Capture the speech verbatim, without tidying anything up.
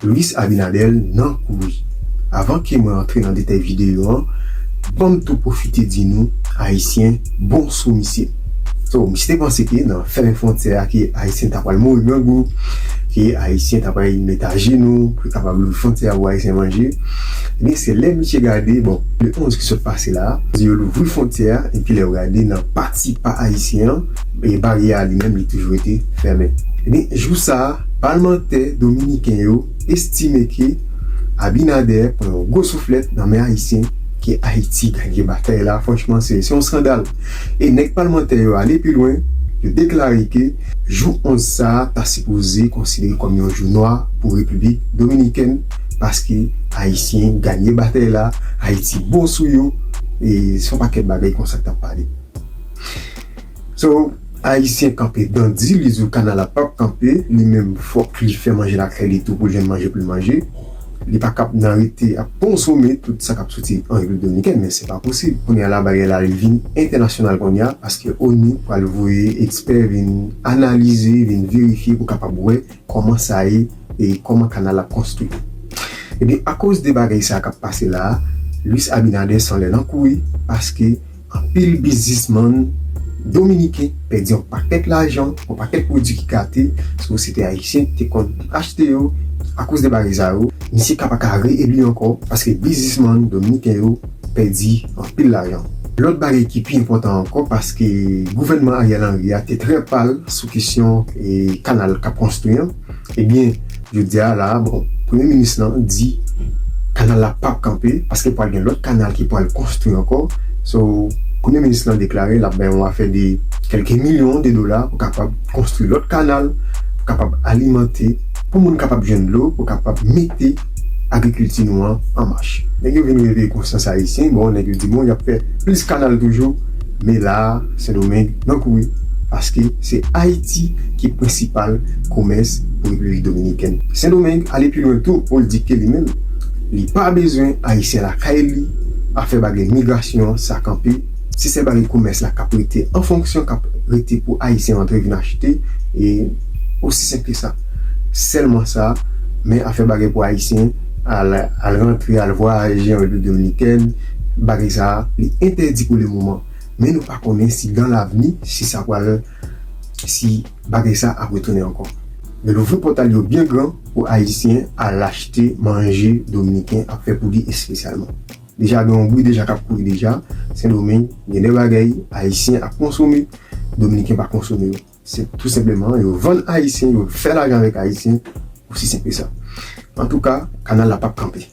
Luis Abinader nan kouri. Avan ke mwen antre nan detay videyo an, ban m tou pwofite di nou, Ayisyen, bon sou misye. So, misye te panse ke nan fèmen fwontyè a ke Ayisyen ta pral mouri grangou, ke Ayisyen ta pral met ajenou pou yo kapab louvri fwontyè a pou Ayisyen manje. Ebyen, se lè misye gade, bon, le onz ki sot pase la, yo louvri fwontyè a, epi lè yo gade nan pati pa Ayisyen an, e baryè a li menm, li toujou rete fèmen. Ebyen, jou sa a, palmantè dominiken yo estime ke Abinader pran yon gwo souflèt nan men Ayisyen, ke Ayiti ganye batay la. Franchman, se se yon eskandal. E nèg palmantè yo ale pi lwen, yo deklare ke jou onz sa a ta sipoze konsidere kòm yon jou nwa pou Repiblik Dominikèn, paske Ayisyen ganye batay la, Ayiti bon sou yo, e se yon pakèt bagay konsa k t ap pale. So, Ayisyen kanpe dan di, li di w kanal la p ap kanpe, li menm fòk li fè manje lakay li tou pou l jwenn manje pou l manje. Li pa kab nan rete ap konsome tout sa k ap soti an Repiblik Dominikèn, men se pa posib. Kounye a la, bagay la li vin entènasyonal kounye a, paske ONU pral voye ekspè vin analize, vin verifye pou kapab wè kòman sa ye e kòman kanal la konstwi. Ebyen, akoz de bagay sa k ap pase la a, Luis Abinader sanlè nan kouri, paske anpil biznismann dominiken pèdi yon pakèt lajan, yon pakèt pwodui ki gate, sou se te Ayisyen ki te konn achte yo. Akoz de bagay sa yo, misye ka pa ka re-eli ankò, paske biznismann dominiken yo pèdi anpil lajan. Lòt bagay ki pi enpòtan ankò, paske gouvènman Ariel Henry a te trè pal sou kesyon e, kanal k ap konstwi an. Ebyen, jodi a la, bon, premye minis lan di kanal la p ap kanpe, paske pral gen lòt kanal ki pral konstwi ankò. So, premye minis lan deklare l ap bay yon afè de kèlke milyon de dola pou kapab konstwi lòt kanal, pou kapab alimante, pou moun kapab jwenn dlo, pou kapab mete agrikilti nou an an mach. Nèg yo vin reveye konsyans ayisyen, bon, nèg yo di, bon, y ap fè plis kanal toujou, men la a, Sendomeng nan kouri, paske se Ayiti ki prensipal komès pou Repiblik Dominikèn. Sendomeng ale pi lwen tou pou l di ke li menm, li pa bezwen Ayisyen lakay li, afè bagay migrasyon an, sa kanpe. Se sèl bagay komès la k ap rete an fonksyon, k ap rete pou Ayisyen antre vin achte, e osi senp ke sa. Sèlman sa, men afè bagay pou Ayisyen al, al rantre, al vwayaje an Repiblik Dominikèn, bagay sa a, li entèdi pou le moman. Men nou pa konnen si dan lavni, si sa pral, si bagay sa ap retounen ankò. Yo louvri pòtal yo byen gran pou Ayisyen al achte manje dominiken ap fè pou li espesyalman. Deja gen yon bri deja k ap kouri deja, Sendomeng, gen de bagay Ayisyen ap konsome, Dominiken pa konsome yo. Se tou senpleman, yo vann Ayisyen, yo fè lajan avèk Ayisyen, osi senp ke sa. Antouka, kanal la p ap kanpe.